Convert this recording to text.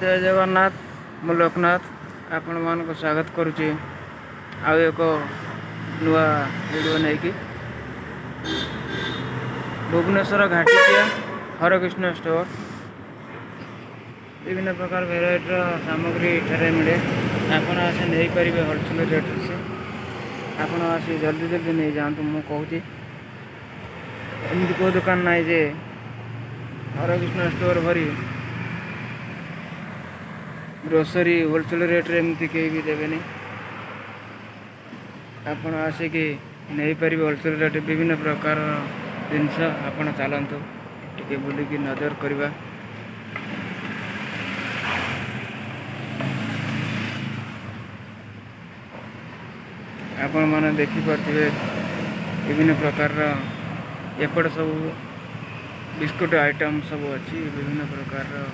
ଜୟ ଜଗନ୍ନାଥ। ମୁଁ ଲୋକନାଥ ଆପଣମାନଙ୍କୁ ସ୍ୱାଗତ କରୁଛି ଆଉ ଏକ ନୂଆ ଭିଡ଼ିଓ ନେଇକି। ଭୁବନେଶ୍ୱର ଘାଟିକିଆ ହରକୃଷ୍ଣ ଷ୍ଟୋର। ବିଭିନ୍ନ ପ୍ରକାର ଭେରାଇଟିର ସାମଗ୍ରୀ ଏଠାରେ ମିଳେ। ଆପଣ ଆସି ନେଇପାରିବେ ହୋଲସେଲ୍ ରେଟ୍ରେ। ସେ ଆପଣ ଆସି ଜଲ୍ଦି ଜଲ୍ଦି ନେଇଯାଆନ୍ତୁ। ମୁଁ କହୁଛି, ଏମିତି କେଉଁ ଦୋକାନ ନାହିଁ ଯେ ହରକୃଷ୍ଣ ଷ୍ଟୋର ଭରି ଗ୍ରୋସରୀ ହୋଲସେଲ୍ ରେଟ୍ରେ ଏମିତି କେହି ବି ଦେବେନି। ଆପଣ ଆସିକି ନେଇପାରିବେ ହୋଲସେଲ୍ ରେଟ୍ ବିଭିନ୍ନ ପ୍ରକାରର ଜିନିଷ। ଆପଣ ଚାଲନ୍ତୁ, ଟିକେ ବୁଲିକି ନଜର କରିବା। ଆପଣମାନେ ଦେଖିପାରୁଥିବେ ବିଭିନ୍ନ ପ୍ରକାରର ଏପଟେ ସବୁ ବିସ୍କୁଟ ଆଇଟମ୍ ସବୁ ଅଛି ବିଭିନ୍ନ ପ୍ରକାରର।